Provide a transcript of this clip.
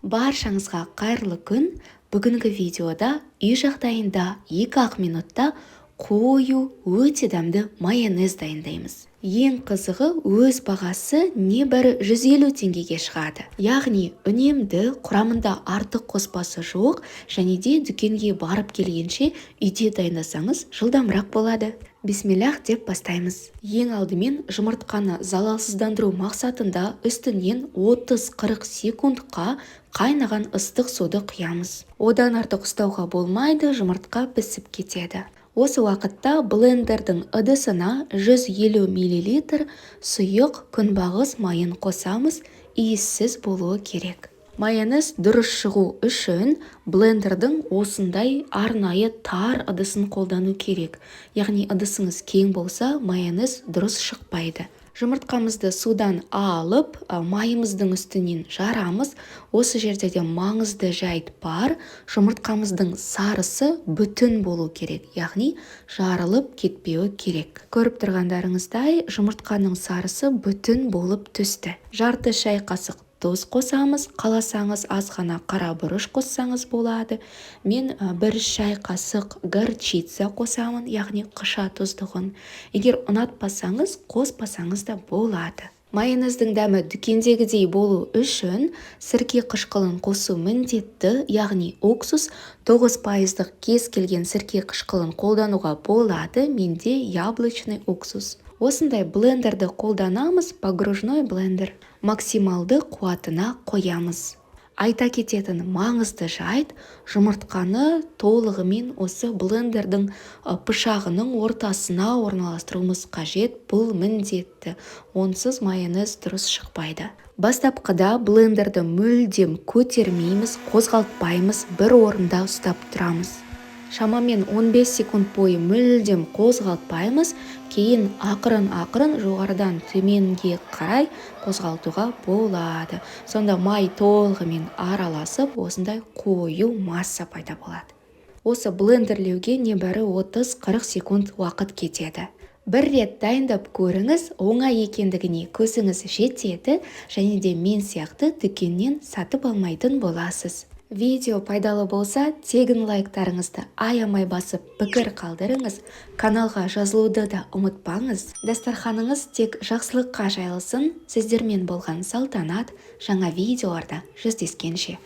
Баршаңызға қайырлы күн! Бүгінгі видеода үй жағдайында 2-ақ минутта қою, өте дәмді майонез дайындаймыз. Ең қызығы, өз бағасы небәрі 150 теңгеге шығады. Яғни үнемді, құрамында артық қоспасы жоқ және де дүкенге барып келгенше үйде дайындасаңыз, жылдамырақ болады. Бисмиллах деп бастаймыз. Ең алдымен жұмыртқаны залалсыздандыру мақсатында үстінен 30-40 секундқа қайнаған ыстық суды құямыз. Одан артық ұстауға болмайды, жұмыртқа пісіп кетеді. Осы уақытта блендердің ыдысына 150 мл сұйық күнбағыс майын қосамыз, иіссіз болуы керек. Майонез дұрыс шығу үшін блендердің осындай арнайы тар ыдысын қолдану керек. Яғни ыдысыңыз кең болса, майонез дұрыс шықпайды. Жұмыртқамызды судан алып, майымыздың үстінен жарамыз. Осы жерде де маңызды жайт бар: жұмыртқамыздың сарысы бүтін болу керек, яғни жарылып кетпеуі керек. Көріп тұрғандарыңыздай, жұмыртқаның сарысы бүтін болып түсті. Жарты шай қасық тұз қосамыз. Қаласаңыз, аз ғана қара бұрыш қоссаңыз болады. Мен 1 шай қасық горчица қосамын, яғни қыша тұздығын. Егер ұнатпасаңыз, қоспасаңыз да болады. Майонездің дәмі дүкендегідей болу үшін сірке қышқылын қосу міндетті, яғни уксус. 9 пайыздық кез келген сірке қышқылын қолдануға болады, менде яблочный уксус. Осындай блендерді қолданамыз, погружной блендер. Максималды қуатына қоямыз. Айта кететін маңызды жайт: жұмыртқаны толығымен осы блендердің пышағының ортасына орналастыруымыз қажет. Бұл міндетті, онсыз майонез дұрыс шықпайды. Бастапқыда блендерді мүлдем көтермейміз, қозғалтпаймыз, бір орында ұстап тұрамыз. Шамамен 15 секунд бойы мүлдем қозғалтпаймыз. Кейін ақырын-ақырын жоғарыдан төменге қарай қозғалтуға болады. Сонда май толығымен араласып, осындай қою масса пайда болады. Осы блендерлеуге небәрі 30-40 секунд уақыт кетеді. Бір рет дайындап көріңіз, оңай екендігіне көзіңіз жетеді және де мен сияқты дүкеннен сатып алмайтын боласыз. Видео пайдалы болса, тегін лайктарыңызды аямай басып, пікір қалдырыңыз. Каналға жазылуды да ұмытпаңыз. Дастарханыңыз тек жақсылыққа жайылсын! Сіздермен болған Салтанат. Жаңа видеоларда жүздескенше!